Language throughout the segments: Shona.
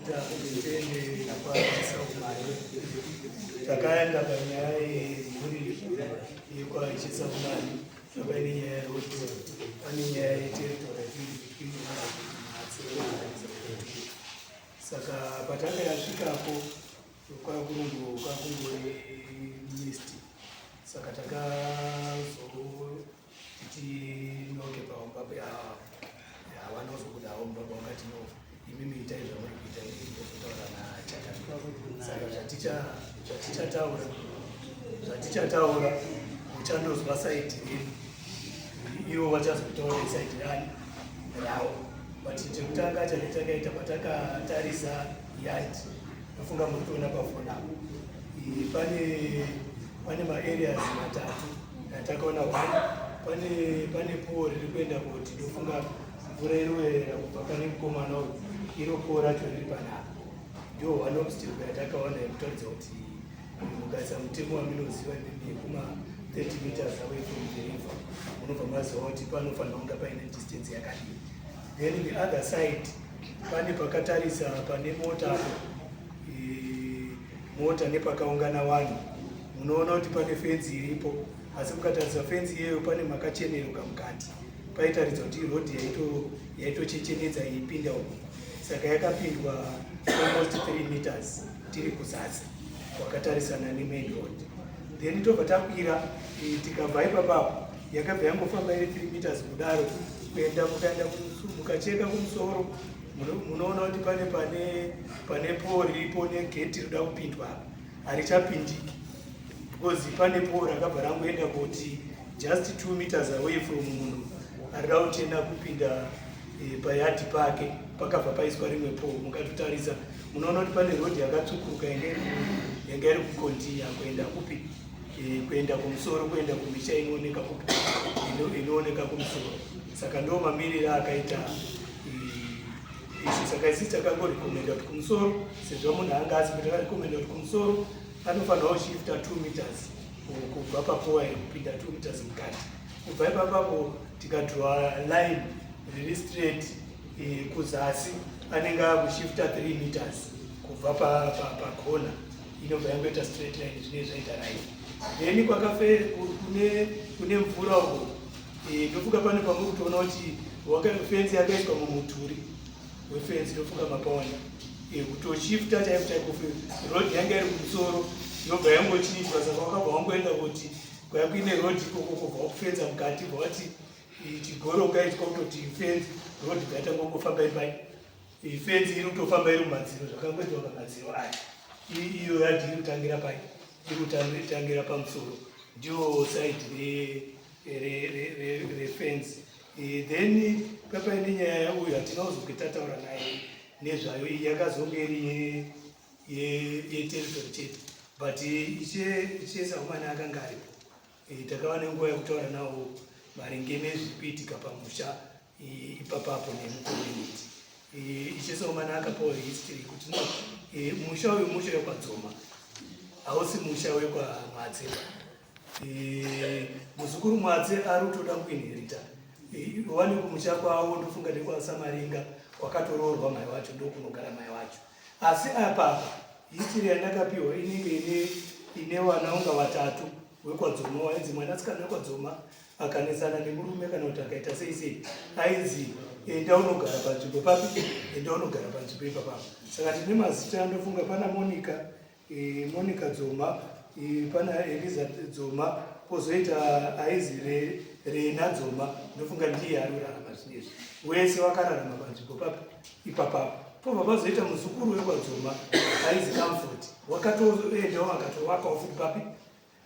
Tiende kwaChisaumani. Takaenda panyaya yemhuri yekwaChisaumani, paine nyaya yekuti pane nyaya yeterritory between Matse. Saka patanga yasvikapo, kwakurungu kwakungori mist, saka takazoti tinoke paumba. Havana kuzobudawo mubaba, wakati, "No, imimi itai zvamuri kuita, inini ndozotaura nachakati." Saka zvatichataura uchandozwa side redu, ivo vachazotaura side rani ravo. But chekutanga chake takaita, patakatarisa yard, nofunga muri kutoona pafoni apo, pane maareas matatu atakaona. One, pane pole riri kuenda kuti, ndofunga mvura iri kuerera kubva pane mukomana uyu, iro pole racho riri panapa. Ndio one obstacle yatakaona yekutaridza kuti mukaisa mutemo wamunoziva imimi yekuma 30 meters away from the river, munobva maziva kuti panofanira kunge paine distance yakadii. Then the other side, pane pakatarisa pane mota apo, mota nepakaungana vanhu, munoona kuti pane fenzi iripo, asi mukatarisa fenzi iyoyo pane makacheneruka mukati, paitaridza kuti rodhi yaitochechenedza iipinda uku. Saka yakapindwa almost 3 meters tiri kuzasi kwakatarisana nemain road. Then tobva takwira, tikabva ipapapo, yakabva yangofamba iri 3 meters kudaro kuenda. Mukaenda mukacheka kumusoro, munoona kuti pane pole riripo negeti rinoda kupindwa apa, harichapindiki because pane pole rakabva rangoenda kuti just 2 meters away from munhu arida kutenda kupinda payadhi pake, pakabva paiswa rimwe pole. Mukatotarisa munoona kuti pane rodhi yakatsvukuruka yanga iri kucontinue kuenda kupi? Kuenda kumusoro, kuenda kumisha inooneka kupi? Inooneka kumusoro. Saka ndo mamiriro akaita issue. Saka isi takangorecommenda kuti kumusoro, sezvo munhu anga asi, takarecommenda kuti kumusoro anofanira kushifta 2 meters kubva papole iri kupinda 2 meters mukati. Kubva ipapapo tikadraw line riri straight, kuzasi anenge akushifta 3 meters kubva pakona, inobva yangoita straight line, zvinenge zvaita right. Then kwakafe kune mvura uko, ndofunga pane pamuri kutoona kuti fenzi yakaiswa mumudhuri wefenzi, ndofunga mapaona. Kutoshifta chaiko chaiko, road yanga iri kumusoro yobva yangochinjwa. Saka wakabva wangoenda kuti kwaya kuine road ikoko, kubva wakufenza mukati, bva wati chigoroka ichi, kwakutoti fenzi road bva ipai fenzi iri kutofamba iri mumadziro, zvakangoitwa pamadziro aya. Iyo yadhi iri kutangira pai? Iri kutangira pamusoro, ndiyo side refenzi. Then papaine nyaya uyu hatina kuzonge tataura naye nezvayo. Iyi yakazonge iri yeterritory chete, but ishe Saumani akanga aripo. Takava nenguva yekutaura nawo maringe nezviri kuitika pamusha ipapapo nemucommunity. Ishe Saumani akapawo history kuti no, musha uyu musha wekwaDzoma, hausi musha wekwaMwatse. Muzukuru Mwatse ari kutoda kuinherita wani kumusha kwavo, ndofunga nekwaSamaringa kwakatoroorwa mai wacho, ndokunogara mai wacho. Asi apapa history yandakapiwa inenge ine vana unga vatatu wekwaDzoma. Wainzi mwanasikana wekwaDzoma akanesana nemurume kana kuti akaita sei sei, ainzi enda unogara panzvimbo papi? Enda unogara panzvimbo ipapapo. Saka tine mazita, andofunga pana Monica, Monica Dzoma, pana Eliza Dzoma, pozoita aizi Rena Dzoma, ndofunga ndiye ari kurarama zvinezvi. Wese wakararama panzvimbo papi? Ipapapo. Pobva pazoita muzukuru wekwaDzoma aizi Comfort, wakatoendawo akatovakawo futi papi?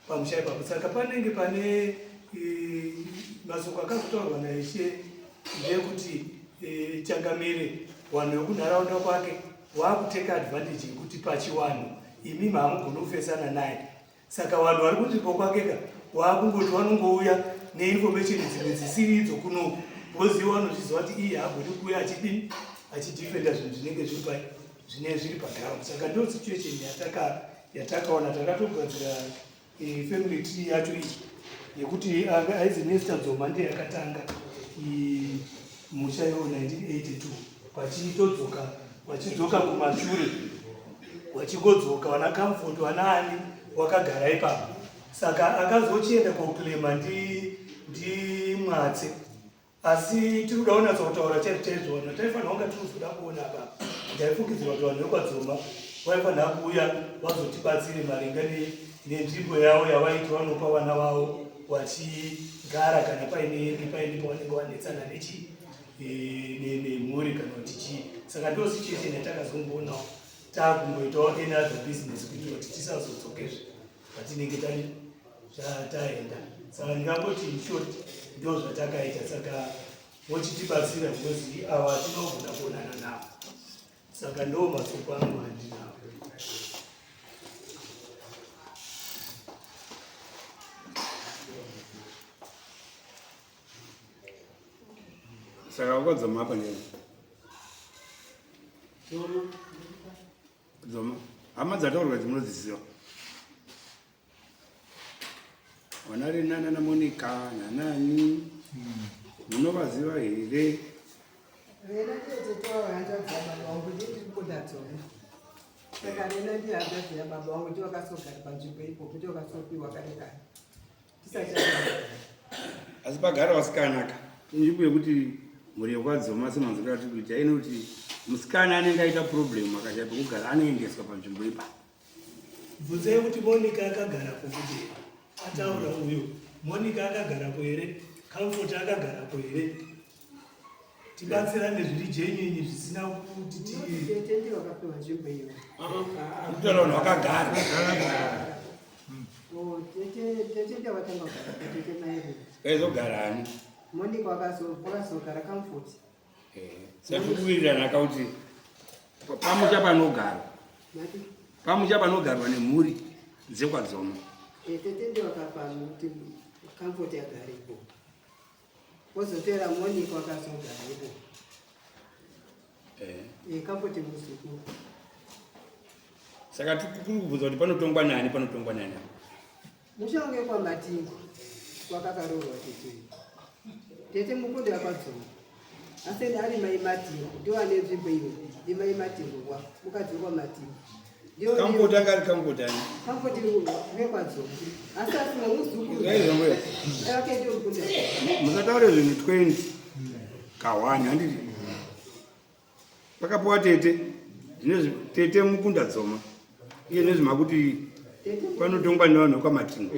Pamusha ipapo. Saka panenge pane masoko akazotaurwa naishe ndeyekuti changamire, vanhu vekunharaunda kwake wakuteka advantage yekuti pachiwanhu imimi hamugoni kufesana naye. Saka vanhu vari kunzvimbo kwakeka wakungoti vanongouya neinformation dzimwe dzisiri idzo kunoku, because ivo vanozviziva kuti iye haagoni kuuya achidini, achidefenda zvinhu zvinenge zviri pai, zvinenge zviri paground. Saka ndo situation yatakaona. Takatogadzira family tree yacho iyi yekuti aizi Nesta Dzoma ndiye yakatanga musha iwo 1982, pachitodzoka. Vachidzoka kumashure vachingodzoka vana Comfort vanaani wakagara ipapo. Saka akazochienda koklema ndiMwatse ndi Asi tiri kuda kunatsa kutaura chaizvo chaizvo vanhu vataifanira kunga tiri kuzoda kuona apa ndaifungidzira kuti vanhu vekwaDzoma vaifanira kuuya vazotibatsire maringe nenzvimbo yavo yavaiti vanopa vana vavo vachigara kana paine paine pavanenge vanetsana nechi e, nemhuri kana kuti chii. Saka ndo situation yatakazongoonawo takungoitawo any other business kuitira kuti tisazodzokezve patinenge tani taenda. Saka ndingangoti in short ndo zvatakaita. Saka vochitibatsira because ava tinogona kuonana navo. Saka ndo masoko angu andinawo. Saka wakadzoma apa ndiyani? Dzoma. Hama dzataurwa idzi munodziziva. Vana Rena nana Monica nanani munovaziva here? Rena ndiye tete wahanzvadzi yababa wangu, ndiye ndiri kuda Dzoma. Saka Rena ndiye hanzvadzi yababa wangu, ndiye wakazogara panzvimbo ipopo, ndiye wakazopiwa kare kare. Asi pagara vasikana ka inzvimbo yekuti mhuri yekwaDzoma semanzwiro atiri kuita inoti musikana anenge aita problem akashaya pekugara anoendeswa panzvimbo ipa. Bvunzai kuti Monica akagarapo kuti ataura uyo Monica akagarapo here Comfort akagarapo here tibatsirane zviri genuine zvisina kuti ti Tete ndiye wakapiwa nzvimbo iyo. Kutaura vanhu vakagara. Oh, tete tete ndiye wakatanga kugara tete mai. Vaizogara ani? Monica wakazogara Comfort. Saka tiri kuwirirana ka kuti pamusha panogarwa. Pamusha panogarwa nemhuri dzekwaDzoma. Eh, tete ndiye wakapa kuti Comfort agare ipo. Wozotera Monica wakazogara ipo. Eh. Eh, Comfort muzukuru. Saka tiri kubvunza kuti panotongwa nani, panotongwa nani? Musha unge kwaMatingo kwakakaroorwa tete. Tete mukunde akadzoma. Asi ari mai Matingo ndiwo ane nzvimbo iyo. Ndi mai Matingo kwa mukadzi wekwaMatingo. Ndiwo Kamukoti anga ari kamukoti ani? Kamukoti wekwaDzoma. Asi asina muzukuru. Zvaizvo mbuya. Ake ndiwo mukunda. Musataure zvinhu 20 kahwani handiti? Pakapuwa tete zvinezvi tete mukunda Dzoma iye nezvi makuti panotongwa nevanhu vekwaMatingo.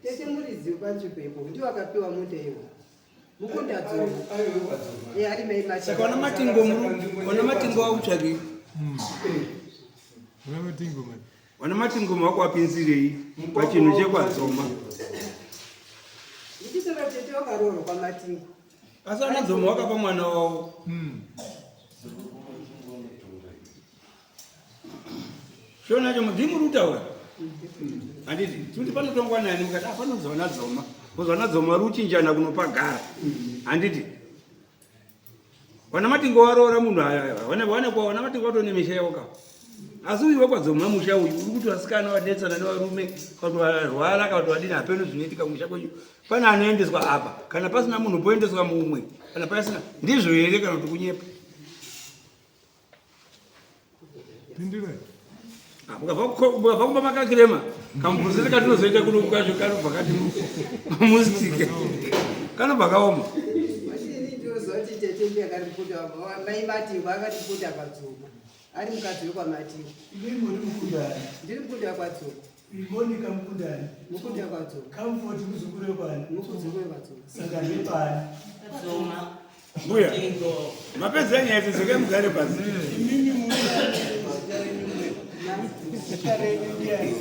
Tete muridzi wepanzvimbo ipo ndiwo akapiwa munda iwo. Mukunda Dzoma. Eh, ari mai Matingo. Saka vana Matingo vana Matingo vakutsvagei? Vana Matingo man. Vana Matingo makuwapinzirei pachinhu chekwaDzoma? Ndichitora tete wakaroorwa kwaMatingo. Asi ana Dzoma wakapa mwana wavo. Shona yacho ndimi muri kutaura. Handiti tikuti panotongwa nani mukati ah panonzi vana Dzoma. Because vana Dzoma vari kuchinjana kunopagara. Handiti vana Matingo varoora munhu aya vana vana kwa vana Matingo vatone misha yavo ka. Asi uyu wekwaDzoma musha uyu uri kuti vasikana vanetsana nevarume kana kuti varwara kana kuti vadini hapeno zvinoitika kumusha kwenyu. Pane anoendeswa apa kana pasina munhu poendeswa mumwe kana pasina ndizvo here kana kuti kunyepa? Pindurai. Ah, mukabva kumba makakirema kamubvunzire katinozoita kuno kacho kanobva kati mustike kanobva kaoma. Ini ndinozoti tete ndiye akati mai Matingo akati kuda kwaDzoma. Ari mukadzi wekwaMatingo. Imi muri mukundani. Ndiri mukunda kwaDzoma. Monica mukundani. Mukunda kwaDzoma. Comfort muzukuru wekwani. Muzukuru wekwaDzoma. Saka ndepani. Dzoma. Mbuya, mapedza nyaya idzi dzokai mugare pasi. Imimi muri zita renyu ndiani?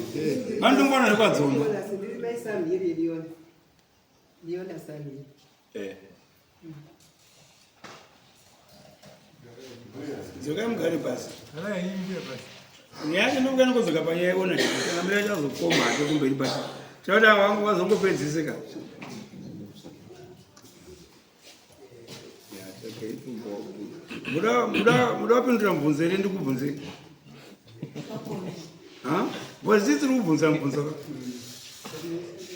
Vandongwana rekwaDzoma. Ndiri mai Samhiri Leona. Leona Samhiri. Eh. Dzokai mugare pasi. Garai henyu mbuya pasi. Nyaya yacho ndokuya nokodzoka panyaya iona kana mbuya chazokoma hake kumberi pasi. Tinoda vangu vazongopedzisika. Muda wapindura mubvunzo here ndikubvunzei? Because tiri kubvunza mubvunzo ka.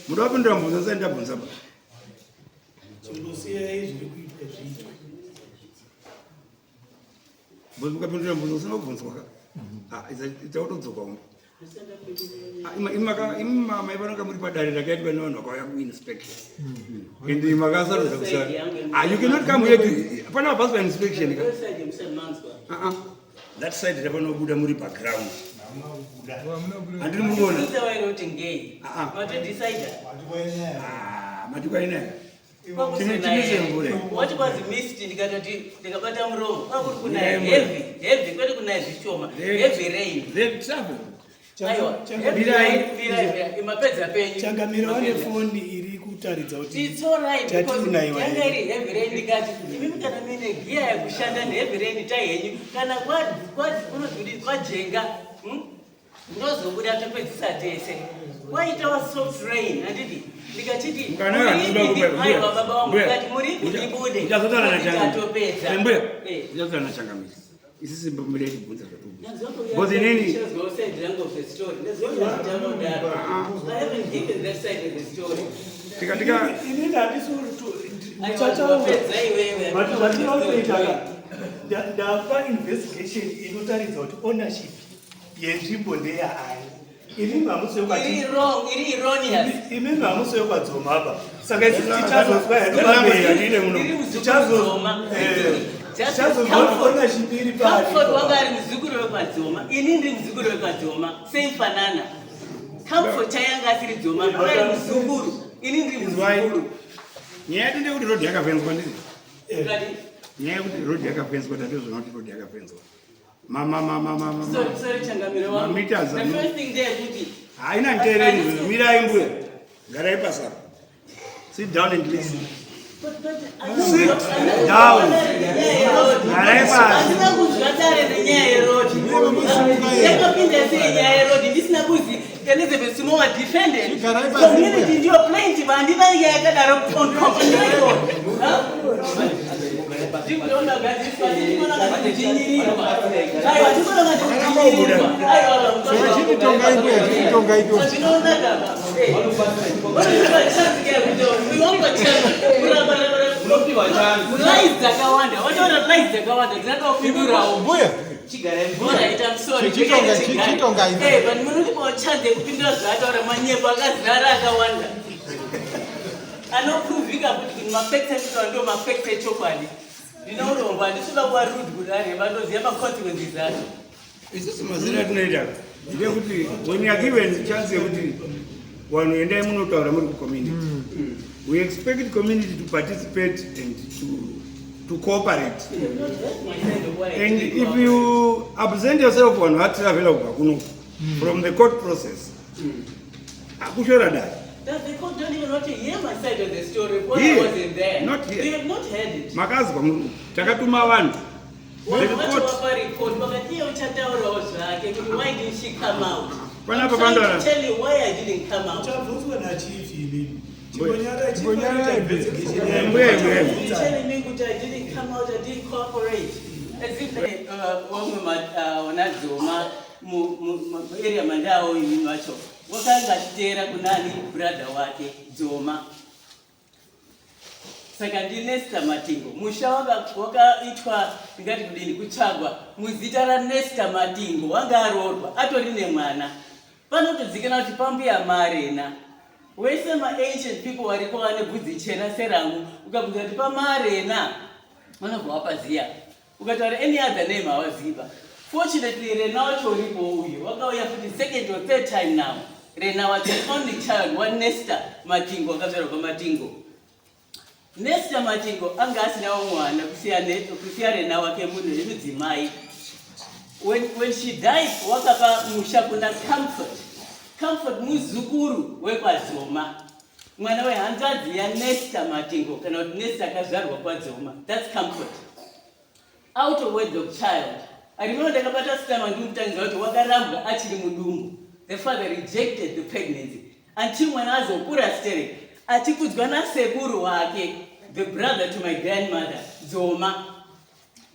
Muda wapindura mubvunzo ndisati ndabvunza pa. Chimbosiyai zviri kuitwa zviitwe. Because ukapindura mubvunzo usina kubvunzwa ka, ah, ita utodzoka umba. Imi maivanonga muri padare rakaitwa nevanhu vakauya kuinspection and makasarudza kusa. Ah, you cannot come here to pana pasi painspection ka. Ah, ah. That side rapanobuda muri background. Handiri mukuona. Ah, ah. Ah, mati kwainaya. Timise mvura. Wati kwazi mist, ndikatoti ndikabata muromo, kwakuri kunaya heavy heavy, kwete kunaya zvishoma, heavy rain. The travel. Aiwa. Mirai. Mirai, mapedza penyu. Changamire, wane foni iri kutaridza kuti It's all right because tatikunaiwa. yanga iri heavy rain. Ndikati imimi kana mine giya yekushanda neheavy rain, tai henyu kana kunozvidi kwajenga, Ndozobuda topedzisa tese. Kwaitawa soft rain, handiti? Ndikachiti Mukana muripi? Aiwa, baba vangu, ndikati muripi ndibude? Ndichazotaura nachangamire. Tatopedza. Mbuya. Eh. Ndichazotaura nachangamire. Isisi mbomire tibvunza zvatobvunza. Because inini I haven't given that side of the story. Tika tika Inini handisi Aiwa, wapedza iwewe. But zvatinotoita ka, ndapa investigation inotaridza kuti ownership yenzvimbo ndeyaani. Imimi hamusi Iri wrong, iri erroneous. Imimi hamusi wekwadzoma apa, saka isusu tichazozwa hedu Language yatine muno. Iri muzukuru Dzoma. Tichazozwa kuti ownership iri pari. Comfort wanga ari muzukuru wekwadzoma, ini ndiri muzukuru wekwadzoma, same fanana. Comfort chayanga asiri Dzoma, anga ari muzukuru, ini ndiri Izwai. muzukuru. Nyaya yedu ndeyekuti road yakafenzwa, ndizvo? Kati, Nyaya yekuti road yakafenzwa, tatozvona kuti road yakafenzwa. Sorry, sorry, changamire wangu. Mameters The first thing ndeyekuti Haina nteereri. Mirai mbuya, garai pasapa. Sit down and listen. Sit down. Garai pasi. Handina kuzwa dare nenyaya yeroad. Yakapinda sei nyaya yeroad ndisina kuzi Elizabeth Sumowa defendant, Chigarai pasi. community ndiyo plaintiff? Handina nyaya yakadaro on common record. Ndikuona gadziriswa, ndikuona ngatidzvinyirirwa. Aiwa, ndikuona ngatidzvinyirirwa. Aiwa. Chichitongai mbuya, chichitongai tu. Zvinoonaka. Lies dzakawanda, wataura lies dzakawanda, dzakapindurawo. Mbuya. Alright, I'm sorry. Chichitonga ino. Eh, but munondipawo chance yekupindura zvaataura, manyepo akazara akawanda. Anoprovika kuti mafacts anditaura ndo mafacts echokwadi. Ndine urombo, handisida kuva rude kudare, vandoziva maconsequences acho. Isusu mazina atinoita ndeyekuti when you are given chance yekuti vanhu endai munotaura muri kucommunity, we expect community to participate and to cooperate. And if you absent yourself, vanhu vatravela kubva kuno from the court process, akushora dare. Does the court don't even want to hear my side of the story when Here. I wasn't there? Not here. They have not heard it. Makazwa muri takatuma vanhu. The Vanhu court vacho report vakati iye uchataurawo zvake kuti why didn't she come out? Panapa I'm trying pandora. to tell you why I didn't come out. Chabvunzwa nachief inini. Chimbonyara, Mbuya, mbuya. You're telling me kuti I didn't come out, I didn't cooperate. As if vamwe vanadzoma muarea mandawo inini vacho wakanga achiteera kunani brother wake Dzoma. Saka ndiNesta Matingo. Musha wakaitwa ndingati kudini, kutsvagwa muzita raNesta Matingo, wanga aroorwa atori nemwana. Panotodzikana kuti pambuya Marena, wese maancient people variko vane bvudzi chena serangu, ukabvunza kuti pamarena, vanobva wapaziya. Ukataura any other name, hawaziva. Fortunately, Rena wacho uripo uyu, wakauya futi second or third time now. Rena wacho only child waNesta Matingo, akazvarwa paMatingo. Nesta Matingo anga asinawo mwana kusiya Rena wake, munhu nemudzimai. When she died, wakapa musha kuna Comfort. Comfort muzukuru wekwadzoma, mwana wehanzvadzi yaNesta Matingo, kana kuti Nesta akazvarwa kwadzoma. That's Comfort, out of wedlock child. Arimeno ndakabata sitama ndimutangidza kuti wakarambwa achiri mudumbu. The father rejected the pregnancy until mwana azokura sterek, achikudzwa nasekuru wake, the brother to my grandmother Dzoma.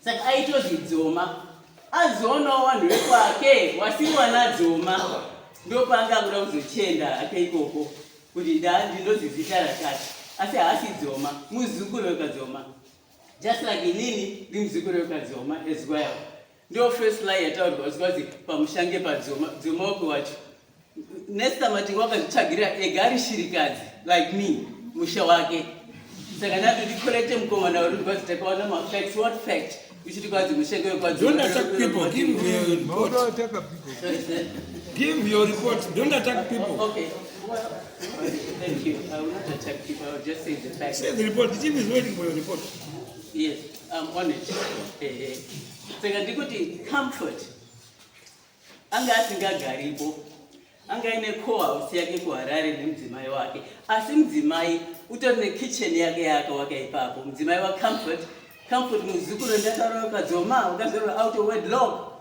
Saka aitozi Dzoma. Azoonawo vanhu vekwake wasiri wana Dzoma, ndopanga akuda kuzochienda hake ikoko kuti ndinozi zita rakati, asi haasi Dzoma, muzukuru wekadzoma, just like inini ndi muzukuru wekadzoma as well. Ndo first lie yataurwa kuti kwanzi pamushange padzoma dzoma wapi wacho. Nesta Matingo akazvitsvagira ega ari shirikadzi like me musha wake. Saka ndati ndicorrecte mukomana uri because takaona ma facts what fact uchiti kwanzi mushange wekwanzi. Don't attack people. Give your report. Don't attack people. Sorry, sir. Give your report. Don't attack people. Okay. Thank you. I will not attack people. I will just say the facts. Say the report. The chief is waiting for your report. Yes, I'm on it. Eh, eh. Saka ndikuti comfort anga asingagaripo anga aine co-house yake kuHarare nemudzimai wake asi mudzimai utori nekitchen yake yaakawaka ipapo mudzimai wacomfort comfort muzukuru ndataura wakadzoma wakazorwa out of wedlock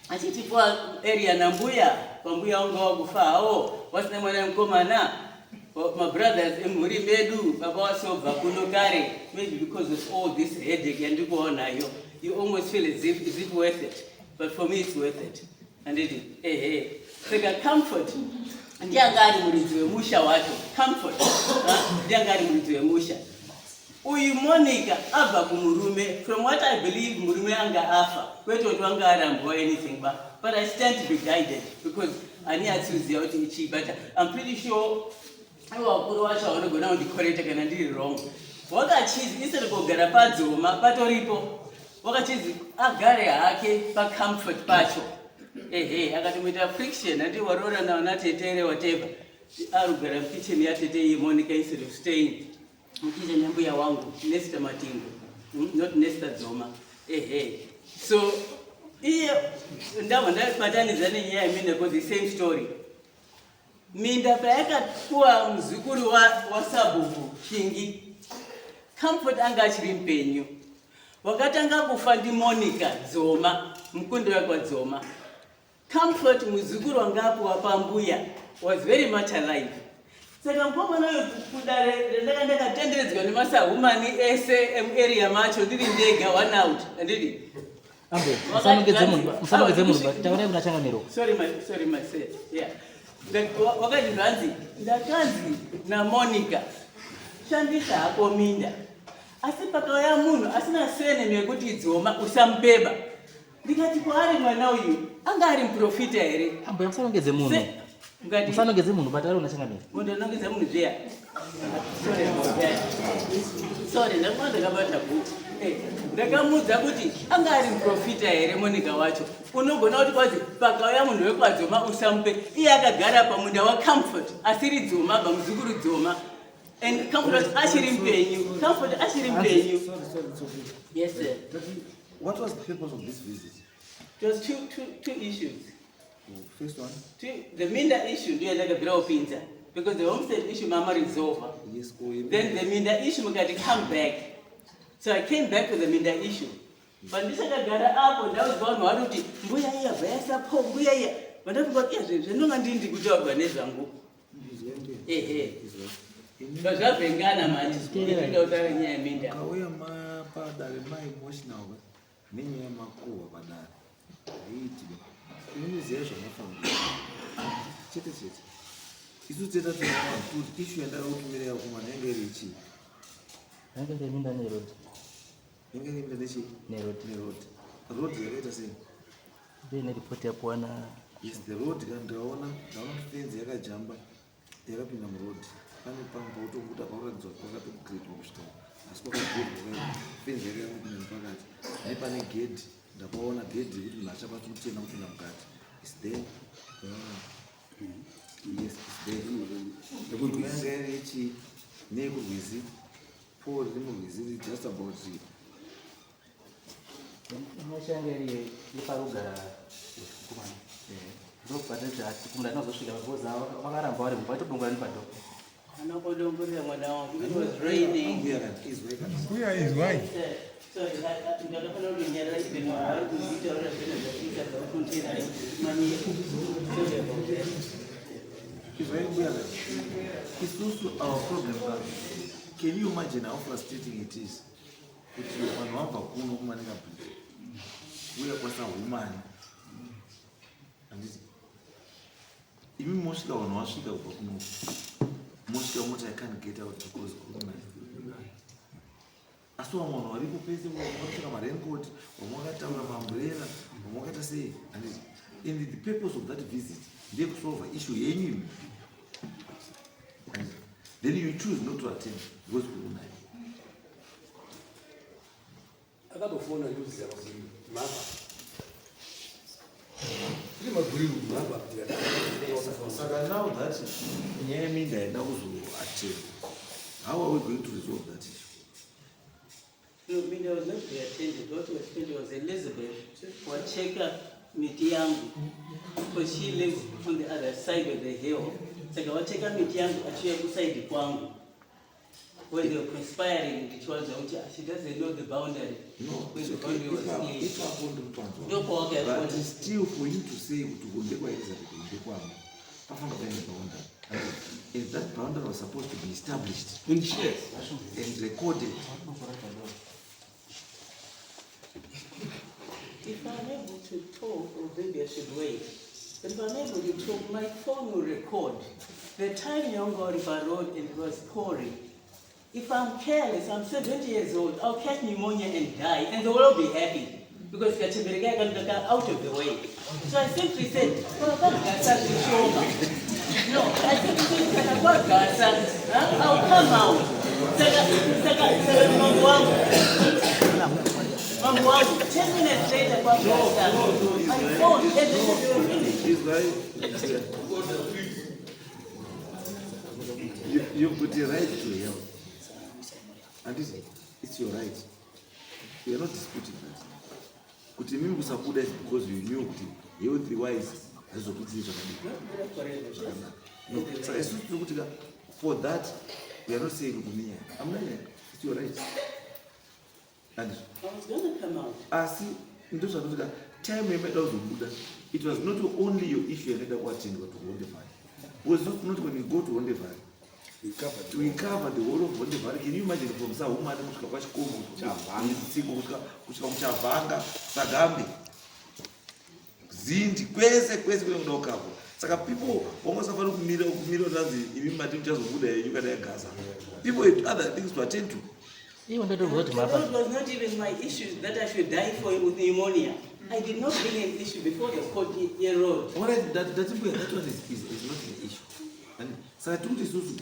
achitipa area nambuya pambuya wanga wakufa hawo wasina mwana mukomana mabrothers emhuri medu baba wasobva kuno kare maybe because of all this headache yandikuonayo you almost feel as if is it worth it but for me it's worth it handiti ehe saka comfort ndianga ari muridzi wemusha wacho comfort ndianga ari muridzi wemusha uyu monica abva kumurume from what i believe murume anga afa kwete kuti wanga arambwa anything ba but i stand to be guided because handinyatsoziva kuti ichii but i'm pretty sure ivo vakuru vacho vanogona kundicorrecta kana ndiri wrong wakachizi instead kugara padzoma patoripo wakachizi agare hake pacomfort pacho ehe akatomuita friction handi waroora naona tetere whatever arugara mukitchen yatete iyi monica instead of staying mukitchen yambuya wangu nesta matingo not nesta dzoma ehe so iye ndabva ndabatanidza nenyaya yeminda because the same story minda payakapuwa muzukuru wasabhuku shingi comfort anga achiri mupenyu wakatanga kufa ndimonica dzoma mukundo wekwa comfort muzukuru wanga apuwa pambuya was very much alive saka mukomana uyu kudare randanga ndakatenderedzwa nemasahumani ese emuarea macho ndiri ndega one out handidi Ambe, musanongedze munhu, musanongedze munhu, but taurai kuna changamiro. Sorry, my sir. Yeah. Wakati zvanzi ndakanzi namonica shandisa hako minda asi pakauya munhu asina surname yekuti dzoma usamubeba ndikati kwaari mwana uyu anga ari muprofita here Ambe, musanongedze munhu. Ngati Musanongedze munhu, but taurai kuna changamiro. undonongedza munhu zviya sorry about that. Sorry ndakanga ndakabata bhuku Eh, ndakamudza kuti anga ari muprofita here monica wacho unogona kuti kwazi pakauya munhu wekwadzoma usamupe iye akagara pamunda wacomfort asiri dzoma bamuzukuru dzoma and comfort achiri mupenyu comfort achiri mupenyu Sorry, sorry, sorry. yes sir What was the purpose of this visit? it was two issues First one, two, the minda issue ndiyo yandakabvira kupinza because the homestead issue mama resolver yes, or Then the minda issue mukati come back. So I came back with the minda issue. But ndisakagara apo ndaudzwa vanhu vari kuti mbuya iya bvayasapo mbuya iya vandafunga kuti iya zvinonga ndini ndikutaurwa nezvangu ehe zvabvengana manje ndinoda kutaura nyaya yeminda Kauya padare maemotional nenyaya yemakuhwa padare haiiti inoziva zvamafanira chete chete isu teta tinoona kuti issue yandakakutumira yakomana yange iri ichii Yange iri minda neroad. yange iri minda nechii Neroad. neroad road yakaita sei Ndiyo ine report yapuwa na yes the road kana ndaona ndaona kuti fenzi yakajamba yakapinda muroad pane pamwe pautobuda pauratidzwa kuti kwakatogredwa kusvika asi kwakagredwa fenzi yakapinda mupakati nepane gedhi ndapaona gedhi yekuti munhu achakwanisa kutena kupinda mukati is there yes is there yanga iri yechi neyekurwizi pole riri murwizi riri just about Inochange iri yeparugara kumana. Ndopatati ati kumunda tinozosvika because vakaramba vari mumba vaitodongora nepadhoko. anakodongorera mwana wangu it was raining mbuya kati izwai kati Mbuya izwai. Sorry, ndakafanira kunyarara even vari kuzvitaura zvinhu zvatiita zvakuntera manyepo sorry about that izwai mbuya kati isusu our problem ka can you imagine how frustrating it is kuti vanhu vabva kuno kumaninga bridge uya kwasahumani handiti imi mosvika vanhu vasvika kubva kuno mosvika moti i can't get out because kuri asi vamwe vanhu varipo pese vamwe vakapfeka maraincoat vamwe vakataura maumbrella Vamwe vakaita sei, handiti? And the purpose of that visit ndeyekusolva issue yenyu imi. Handiti? Then you choose not to attend because uri naye. Akambofona ndikuziva kuti mapa tiri maguriri mapa. Saka now that nyaya yeminda yaida kuzoattend, how are we going to resolve that issue? No, minda was not be attended. What was spent was Elizabeth wacheka miti yangu because she lives on the other side of the hill. Saka wacheka miti yangu achiuya kuside kwangu where they were conspiring ndichiwanza kuti she doesn't know the boundary. No, Where it's the okay. boundary was Ipapo- clear. ipapo ndikutanzwa. Ndokwawakaifona. But still for you to say kuti kunde kwaElizabeth kunde kwangu pafanira paine boundary. And that boundary was supposed to be established In shares. and recorded. If I'm able to talk, or maybe I should wait. But if I'm able to talk, my phone will record. The time Yongo River Road and it was pouring. If I'm careless, I'm 70 years old, I'll catch pneumonia and die, and they will all be happy. Because Kachimbirikai can get out of the way. So I simply said, "Well, that's Shoma." No, I simply said, "Kwagasa, huh? I'll come out." Saka, saka, saka, mambo wangu. Mambo wangu, 10 minutes later, kwagasa, I phoned and they said they were finished. Is right. You've got a right to health. And it's your right. We are not disputing that. Kuti mimi kusabuda is because you knew kuti health wise hazvizokuitiri zvakadii. No, saka isusu tiri kuti ka, for that we are not saying kuminya. Hamuna nyaya. It's your right. And I was gonna come out. Asi ndozvatoti ka, time yamaida kuzobuda, it was not only your issue yakaida kuattendwa to Honde Valley, because not when you go to Honde Valley, we cover the whole of Honde Valley. Can you imagine from Sahumani kusvika kwaChikombo, Tsingo, kusvika kuChavhanga, Sagambe, Zindi, kwese kwese kune kuda kukavwa. Saka people vanga vasafanira kumira kuti anzi imi mati muchazobuda yenyu kana yagasa. People had other things to attend to. Iwo ndotobva kuti The mapa. road was not even my issue that I should die for with pneumonia. I did not bring an issue before the court year road. All right, that, that one is not an issue. And saka tiri kuti isusu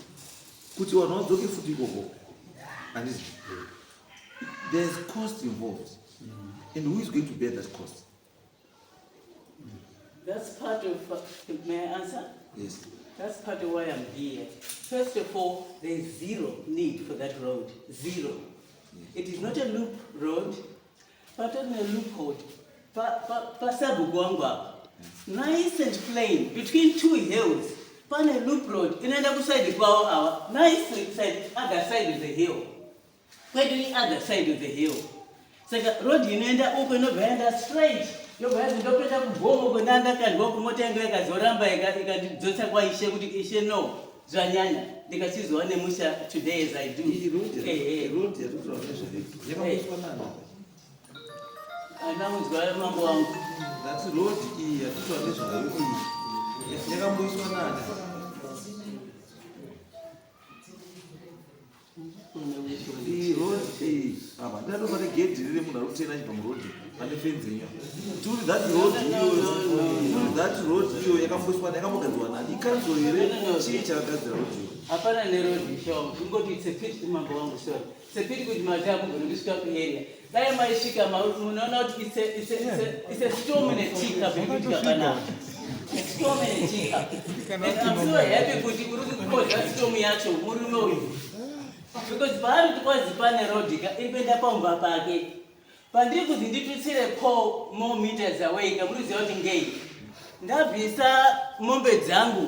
kuti vanhu vadzoke futi ikoko, handiti there's cost involved, and who is going to bear that cost? That's part of, may I answer? Yes. That's part of why I'm here. First of all, there is zero need for that road. Zero. It is not a loop road, but on a loophole. Pasabhuku wangu apa. Nice and plain, between two hills. Pane loop road, inoenda kuside kwavo ava. Nice side, other side of the hill. Kwedu the other side of the hill. Saka road inoenda uko inobva yaenda straight, yobva yazi ndopeta kugomo kwenanda kandwa kumota yangu yakazoramba ikandidzosa kwaishe kuti ishe no zvanyanya ndikachizova nemusha today as I do. Iyi road Eh, eh. road yatinotaura nezvayo yakaiswa nani? Andamunzwa mambo wangu. That road iyi yatinotaura nezvayo iyi yakamboiswa nani? Iyi road iyi apa ndinatopane gedhi riri munhu ari kutena achibva murodhi pane fenzi yenyu. Turi that road iyo, turi that road iyo yakamboiswa, yakambogadzirwa nani? Ikanzuro here? Chii chakagadzira road iyo? Hapana neroad show ingoti it's a pity, mambo wangu, sorry, it's a pity kuti mati amugona kusvika kuarea. Dai maisvika munoona kuti it's a storm in a teacup iri kuitika panapa. A storm in a teacup, and I'm so happy kuti uri kukoza storm yacho murume uyu, because paari kuti kwazi pane road ka iri kuenda pamba pake, pandiri kuti nditutsire 4 more meters away kamuriziva kuti ngei ndabvisa mombe dzangu,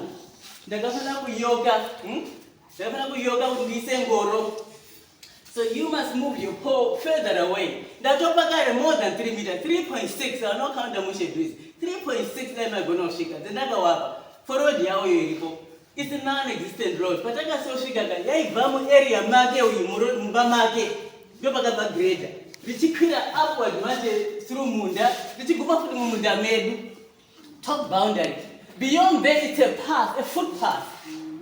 ndakafanira kuyoka, Ndakafanira kuyoka kuti ndiise ngoro. So you must move your pole further away. Ndatopa kare more than 3 meters, 3.6 anokaunda mushedhuzi 3.6 dai magona kusvika dzendakawapa for road yavo iyo iripo. It's a non-existent road. Patakasosvika ka yaibva muarea make uyu mumba make ndo pakabva grader richikwira upward manje through munda richiguma futi mumunda medu, top boundary. Beyond there, it's a path, a footpath.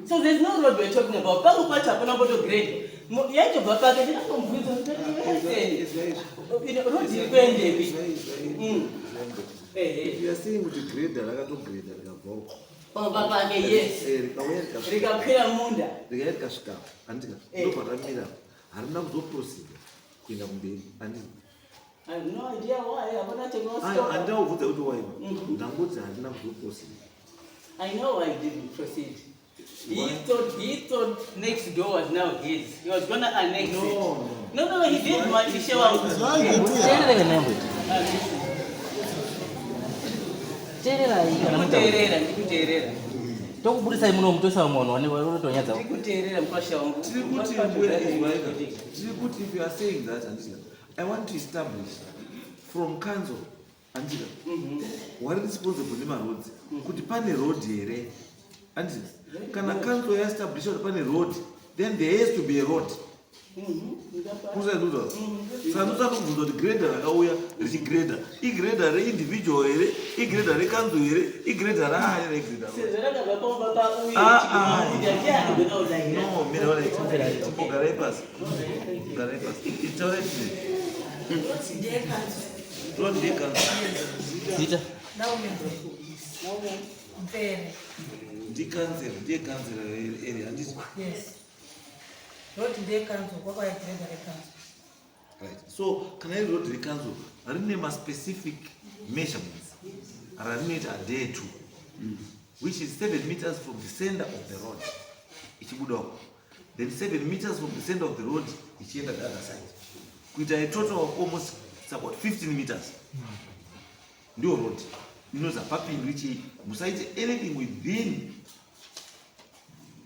So there's no road we're talking about. Pangu pacho hapana kumbotograde. Yaitobva pake ndinangomubvunza, road iri kuendepi? If you are saying kuti grader rakatogreda rikabva uko. Pamba pake, yes. Eh, rikauya rikasvika. Rikakwira munda. Rikauya rikasvika. Handika. Eh. Ndobva ramira. Harina kuzoproceeda kuenda kumberi. Handika. I have no idea why. Havana Ayo, chinostopa. handina kubvunza kuti why. Ndangoti harina kuzoproceeda. I know why he didn't proceed. He thought next door was now his. He was gonna annex No, it. no. No, he did want to show up. Teerera nembwe. Teererai kana mutaura. Ndikuteerera, ndikuteerera. Tokubudisai muno mutoisa mumwe vanhu vanotonyadza. Ndikuteerera mkwasha wangu. Tiri kuti mbuya izwaika. Tiri kuti if you are saying that, handika. I want to establish from council, handika. Wari responsible nemaroads kuti pane road here. Handika. Kana council yaestablisha kuti pane road, then there has to be a road. Kusaidudza. Saka ndosakubvunza kuti grader rakauya richigrader. Igrader reindividual here, igrader recouncil here, igrader raani regrader. Sezvo rakabva pamba pauyu Ah, ah. chiguma ndiani gona kudaira. No, mira wala Garai pasi. Garai pasi. Itaura tine. Road ndecouncil. Zita. Mfene. Ndicouncil, ndecouncil area handiti. Yes. Road ndecouncil kwakauya grader recouncil. Right. So kana iri road recouncil rine ma-specific measurements rarinoita adhere to, which is 7 meters from the center of the road ichibuda uko, then 7 meters from the center of the road ichienda the other side, kuita a total of almost, it's about 15 meters. Ndiyo road inozi hapapindwi chii, musaite anything within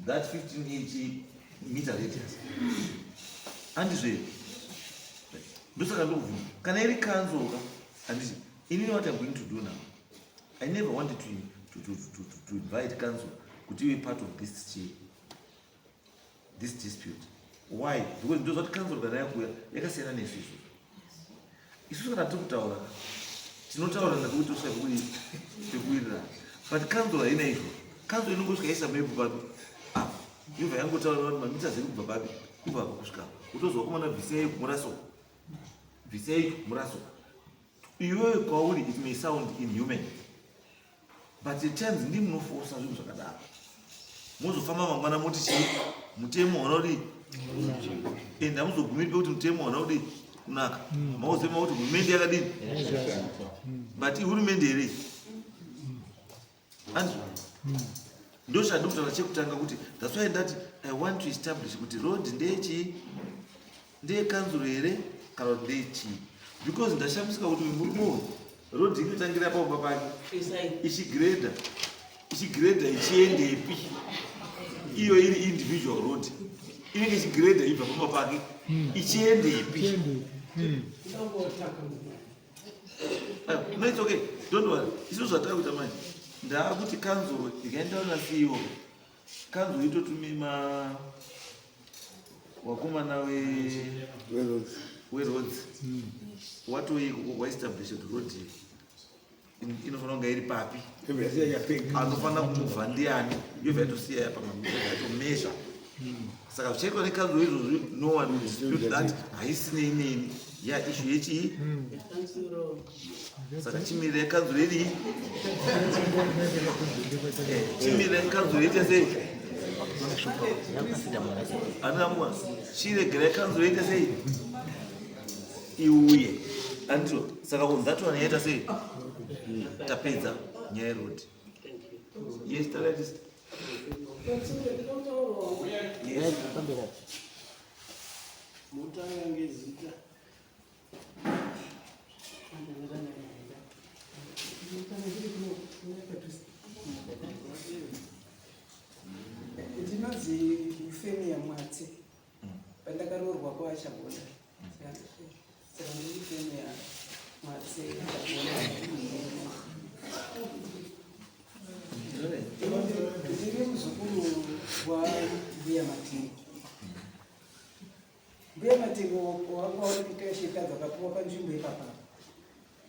that 15 inch meter radius. Handizvo? Ndosaka ndokubvunza kana iri council ka, handiti? Inini what I'm going to do now, I never wanted to invite council kuti ive part of this chi this dispute. Why? Because ndozvati council kana yakuya yakasiyana nesu. Isusu isusu kana tiri kutaura, tinotaura nekuti tosvika pekuwirirana, but council haina izvo. Council inongosvika isa mepu papi apa, yobva yangotaura kuti mameters iri kubva papi, kubva apa kusvika apa. Utozwa komana, bvisei muraso, bvisei muraso. Iwewe kwauri it may sound inhuman, but at times ndi munofosa zvinhu zvakadaro, mozofamba mangwana moti chii, mutemo hauna kudii, ende hamuzogumiri pekuti mutemo hauna kudii kunaka. Mauzema kuti hurumende yakadini, but ihurumende here? Andrew, ndo chandikutaura chekutanga kuti that's why ndati I want to establish kuti road ndeyechii, ndeyekanzuro here kana kuti ndeyechii, because ndashamisika kuti uyu murume uyu road inotangira paumba pake ichigreda ichigreda ichiendepi. Iyo iri individual road inenge ichigreda ibva pamba pake ichiendepi? No, it's okay, don't worry. Isu zvatava kuita manje, ndaakuti kanzuro ikaendawo naCEO, kanzuro itotume ma wakomana weroads watoi waestablish kuti road inofanira kunge iri papi, anofanira kumuvha ndiani, yobva yatosiya yatomezha. Saka zvichaitwa nekanzuro izvozvi, no one will dispute that. Haisinei neni ya issue yechii. Saka chimirirai kanzuro iri, chimirirai kanzuro ite sei, andinamua chiregerai kanzuro ite sei, iuye andito. Saka on that one yaita sei, tapedza nyaya yeroad. Yes, taratis. Yes. Mutanga ngezita. Ndinonzi Eufemia Mwatse. Pandakaroorwa kwaChagonda, saka ndiri Eufemia Mwatse Chagonda. Ndiri muzukuru wambuya Matingo. Mbuya Matingo wakaonekeka shekadzi akapuwa panzvimbo ipapa.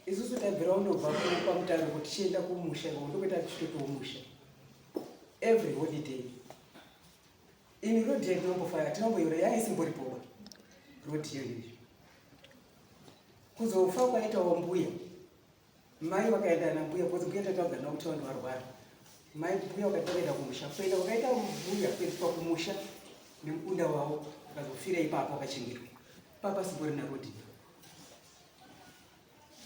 Isusu tabvira undobva pamutaro kuti tichienda kumusha, ndokuita tichitotowo musha every holiday. Ini road yatinombofaya tinomboiona yaisimboripoba road iyoyo. Kuzofa kwaitawo mbuya. Mai vakaenda nambuya because mbuya tatagara navo kutaundi varwara. Mai mbuya vakati vakaenda kumusha. Kuenda kwakaita mbuya kuendeswa kumusha nemukunda wavo vakazofira ipapo vakachengetwa. Papa simbori naRodi.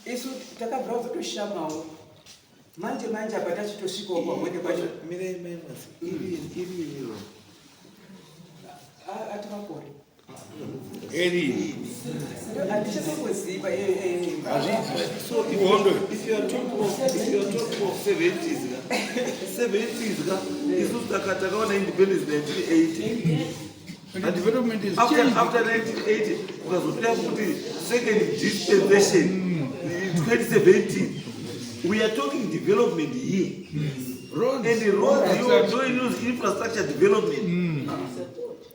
Isu takabvira kuzotoshamawo manje manje apa tachitosvikawo pahonde kwacho. Mirai mai Mwasi, iri iri iro. Ati makore. Eri. Handichatomboziva. So if you are talking of if you are talking of 70s ka 70s ka isusu takaona independence 1980. And the development is After, changed. after 1980 ukazopinda kuti second dispensation 2017 we are talking development here. Roads. And the roads you don't use infrastructure development.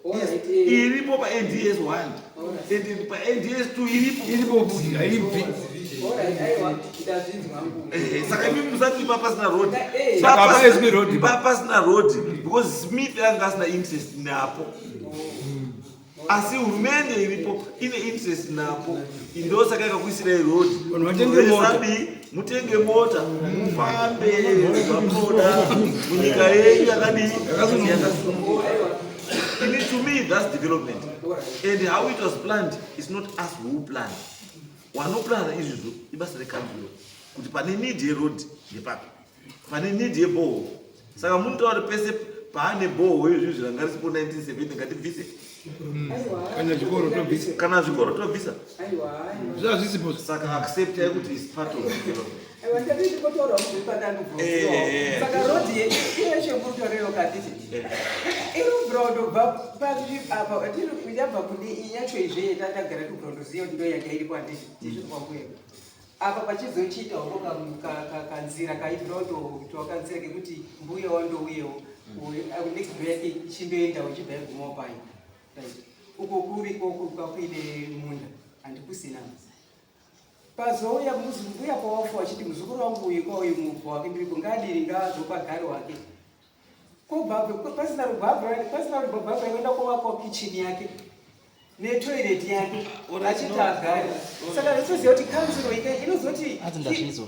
Yes, iripo pa-NDS 1 and pa-NDS 2 iripo. Iripo futi haibvi. Alright, aiwa, ndazvinzwa hangu. Saka imi musati pa pasina road. Saka hapaiswi road. Pa pasina road because Smith anga asina interest napo. Asi hurumende iripo ine interest napo. Ndosaka yakakuisirai road. Vanhu vatenge mota. Resabi, mutenge mota mufambe zvamunoda munyika yenyu yakadii yakasununguka. Ini to me that's development. And how it was planned is not us who planned. Wanoplana izvizvo ibasa rekanzuro kuti pane need yeroad ndepapi, pane need yeboho. Saka munotaura kuti pese paane boho izvizvi ranga risipo 1970 ngatibvise. Kana zvikoro tobvisa. Kana zvikoro tobvisa. Aiwa, aiwa. Zvazvisipo. Saka accept yekuti is part of development. Aiwa, ndati ndikotaura kuzvipatanubvunziwa. Saka road yeshe murutauriro kanditi. Iri kubvira kundobva pazvi apa tiri yabva kune iyi yacho izve yatagara tiri kubvira kundoziva kuti ndo yanga iripo handiti tizvi kwambuya. Apa pachizochiita hoko kanzira kaibvira kundoitwa kanzira kekuti mbuya wandouyewo next door yake ichindoendawo ichibva yagumawo payo. Right. Uko kuriko kuine munda handikusina. Pazouya mbuya pawafa achiti muzukuru wangu uyu kwauyu mubva wake ndiripo ngaadiri ngaazopagari wake. Kobva pasina rugwabva pasina rugwabva kuenda kovakwa kitchen yake netoilet yake achiti agare. Saka ndinotoziva kuti kanzuro ike inozoti Hanzi ndazvinzwa.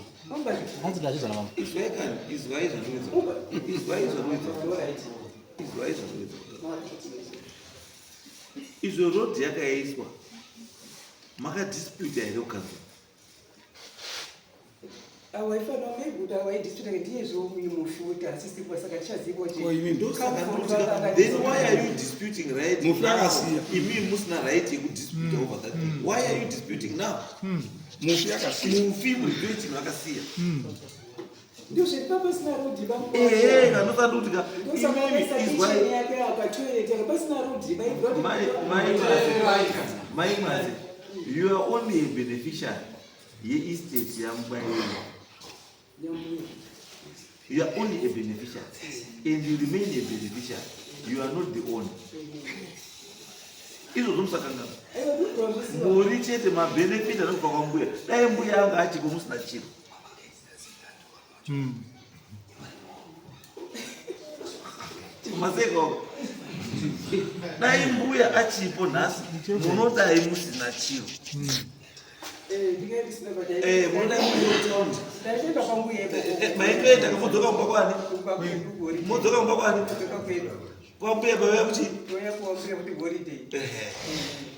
Hanzi ndazvinzwa namama. Izwai kani, izwai zvanoidzwa. Izwai zvanoidzwa. Izwai zvanoidzwa. Izvo road yakaiswa makadisputa here kukanzuro? Waifanira maybe kuti waidisputa ndiyezvo mufi kuti asisipo saka tichaziva kuti Ko imi Ndosaka ndinotika, then why are you disputing right Mufi now? akasiya. Imi musina right yekudisputa over that thing. Why are you disputing now? Mufi akasiya. Mufi muridzi chinhu akasiya. Ndozviri pasina road. Ehe, kanosanda kuti ka Ndosaka imimi vakaisa kitchen izwai yake apa toilet yake pasina road. Mai mai Mai Mwazi, you are only a beneficiary yeestate yambuya yenyu. You are only a beneficiary and you remain a beneficiary. You are not the owner. Izvozvo musakangana. Muri chete mabenefit anobva kwambuya. Dai mbuya anga achiko musina chiro. Maseko. Dai mbuya achipo nhasi munodai musina chiro. Munodai muri kutaundi. Ndaitoenda kwambuya ikoko. Maitoenda kamodzoka kumba kwani? Kumba kwedu holiday. Modzoka kumba kwani? Kudzoka kwedu. Kwambuya kwauya kuchi? Touya kwambuya kuti holiday.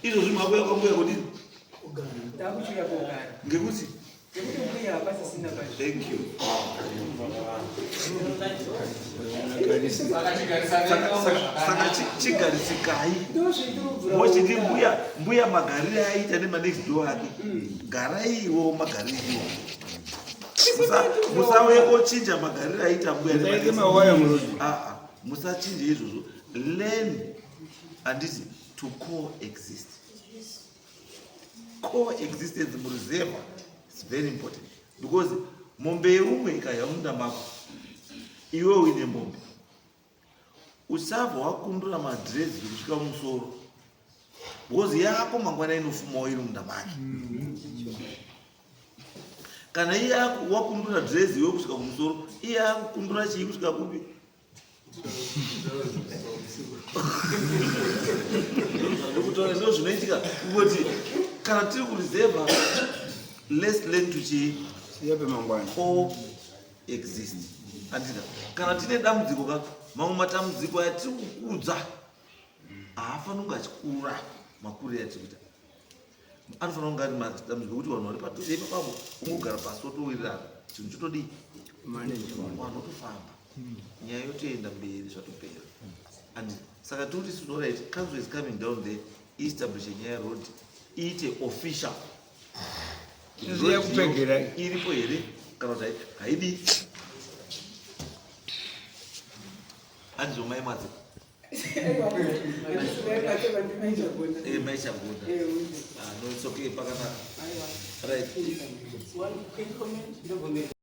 Izvozvi makuya kwambuya kudini? Takuchiuya kogara. Ngekuti? Ngekuti mbuya hapasisina pazvo. Thank you. Saka chigarisikai. Ndozviturubvura. Mochiti mbuya mbuya magarire aita nemanext door ake. Garaiwo magarire iwo. Musauye kochinja magarire aita mbuya Musaite nemanext mawaya muroad. Ah, ah, musachinje izvozvo. Learn handiti to coexist. Coexistence muruzevha is very important because mombe yeumwe ikauya munda mako iwe uine mombe usabva wakundura madhirezi kusvika mumusoro because yako mangwana inofumawo iri munda make. Kana iye wakundura dhirezi iwe kusvika kumusoro, iye akukundura chii kusvika kupi? Ndokutaura ndo zvinoitika kuti kana tiri kureserva, let's learn to chii? Siyape mangwana. Coexist. Andika kana tine dambudziko ka mamwe matambudziko atiri kukudza haafaniri kunge achikura makurire atiri kuita. Anofanira kunge ari matambudziko ekuti vanhu vari padhuze ipapapo ungogara pasi wotowirirana chinhu chotodii vanhu votofamba nyaya yotoenda mberi zvatopera. And saka tiri kuti alright, council is coming down there, establish nyaya road iite official. Iziya kupegera. Iripo here kana kuti haidi? Handizo mai madzi. Mai Chagonda. Ah, no, it's okay, pakanaka. Right. One quick comment.